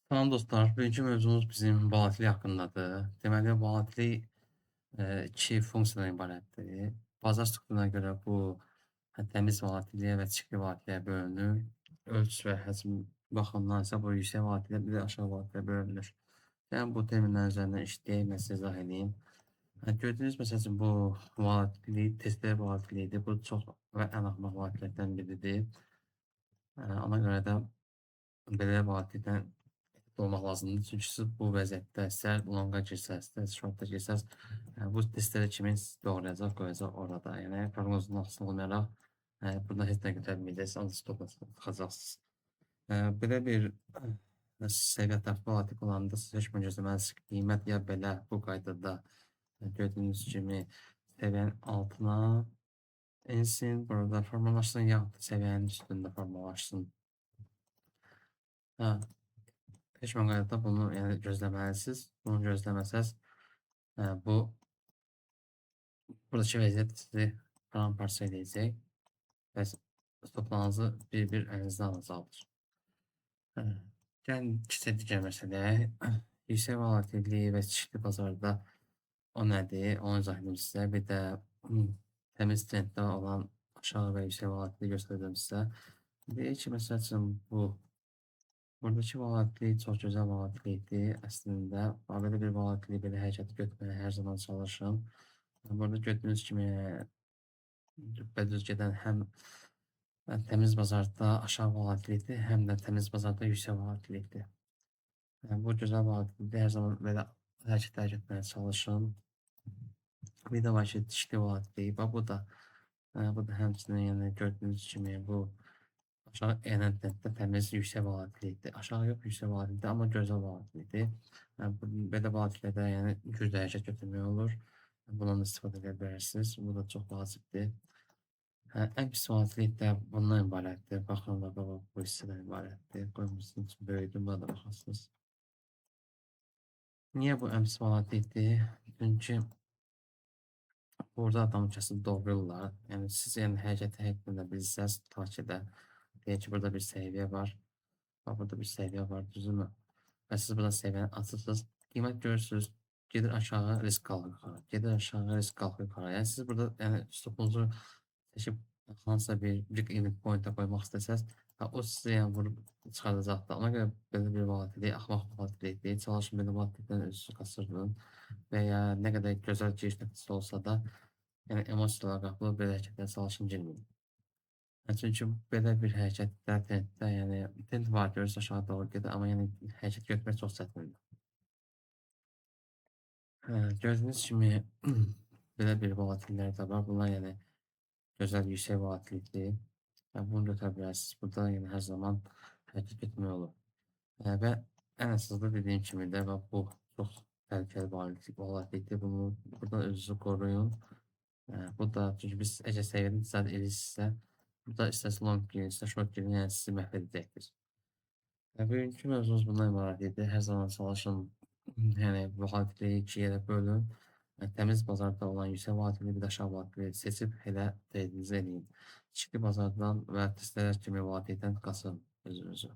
Salam dostlar, bugünkü mövzumuz bizim volatillik haqqındadır. Deməli, volatillik iki funksiyadan ibarətdir. Bazar strukturuna görə bu təmiz volatilliyə və çirkli volatilliyə bölünür. Ölç və həcm baxımından isə bu yüksək volatilliyə, bir də aşağı volatilliyə bölünür. Yəni bu terminlər üzərindən işləyək, mən sizə izah edeyim. Gördüyünüz məsəl üçün bu volatillik, testlər volatilliyidir. Bu çox və ən axmaq volatilliklərdən biridir. Ona görə də belə volatillikdən olmaq lazımdır. Çünki siz bu vəziyyətdə istər longa girsəz, istər shorta girsəz, bu testlərə kimin doğrayacaq, qoyacaq orada. Yəni proqnozundan asılı olmayaraq buradan heç nə götürə bilməyəcəksiniz, ancaq stopla çıxacaqsınız. Belə bir səviyyə ətrafı volatillik olanda siz heç bunu gözləməlisiniz ki, qiymət ya belə bu qaydada gördüyünüz kimi səviyyənin altına insin, burada formalaşsın, yaxud da səviyyənin üstündə formalaşsın. Heç bir qaydada bunu yəni gözləməlisiniz. Bunu gözləməsəz, bu buradakı vəziyyət sizi paramparça eləyəcək və stoplarınızı bir-bir əlinizdən alacaqdır. Gəlin keçək digər məsələyə. Yüksək volatillik və çirkli bazarda o nədir? Onu izah edim sizə. Bir də təmiz trenddə olan aşağı və yüksək volatillik göstərəcəm sizə. Deyək ki, məsəl üçün bu buradakı volatillik çox gözəl volatillikdir. Əslində, belə bir volatillik, belə hərəkəti götürməyə hər zaman çalışın. Burada gördüyünüz kimi düppədüz gedən həm təmiz bazarda aşağı volatillikdir, həm də təmiz bazarda yüksək volatillikdir. Bu gözəl volatillikdir. Hər zaman belə hərəkətlər götürməyə çalışın. Bir də var ki, dişli volatillik. Bax, bu da həmçinin yəni gördüyünüz kimi bu aşağı enən trenddə təmiz yüksək volatillikdir. Aşağı yox, yüksək volatillikdir, amma gözəl volatillikdir. Belə volatilliklərdə yəni güclü hərəkət götürmək olur. Bundan da istifadə edə bilərsiniz. Bu da çox vacibdir. Ən pis volatillik də bundan ibarətdir. Baxın, bax, bu hissədən ibarətdir. Qoyun, sizin üçün böyüdüm, buna da baxasınız. Niyə bu ən pis volatillikdir? Çünki burada adamı kəsib doğrayırlar. Yəni siz yəni hərəkəti həqiqətən də bilsəz, tutaq ki də deyək ki, burada bir səviyyə var. Bax, burada bir səviyyə var, düzdürmü? Və siz burada səviyyəni açırsınız. Qiymət görürsünüz, gedir aşağı, risk qalxır yuxarı. Gedir aşağı, risk qalxır yuxarı. Yəni siz burada yəni stopunuzu seçib hansısa bir break even point-a qoymaq istəsəz, o sizi yəni vurub çıxardacaqdır. Ona görə belə bir volatillik, axmaq volatillikdir. Çalışın belə volatillikdən özünüzü qaçırdın və ya nə qədər gözəl giriş nöqtəsi olsa da, yəni emosiyalara qapılıb belə hərəkətlərə çalışın girməyin. Çünki belə bir hərəkətdə, trenddə, yəni trend var, görürsünüz aşağı doğru gedir, amma yəni hərəkət götürmək çox çətindir. Gördüyünüz kimi belə bir volatillər də var. Bunlar yəni gözəl yüksək volatillikdir. Bunu götürə bilərsiniz. Burada yəni hər zaman hərəkət etmək olur. Və ən əsasında dediyim kimi də bax, bu çox təhlükəli volatillikdir. Bunu buradan özünüzü qoruyun. Bu da çünki biz əgər səviyyədən istifadə edirsinizsə, burada istərsə long girin, istər short girin, yəni sizi məhv edəcəkdir. Bugünkü mövzumuz bundan ibarət idi. Hər zaman çalışın, yəni volatilliyi iki yerə bölün. Təmiz bazarda olan yüksək volatillik, bir də aşağı volatilliyi seçib elə treydinizi eləyin. Çirkli bazardan və testlər kimi volatillikdən qaçın özünüzü.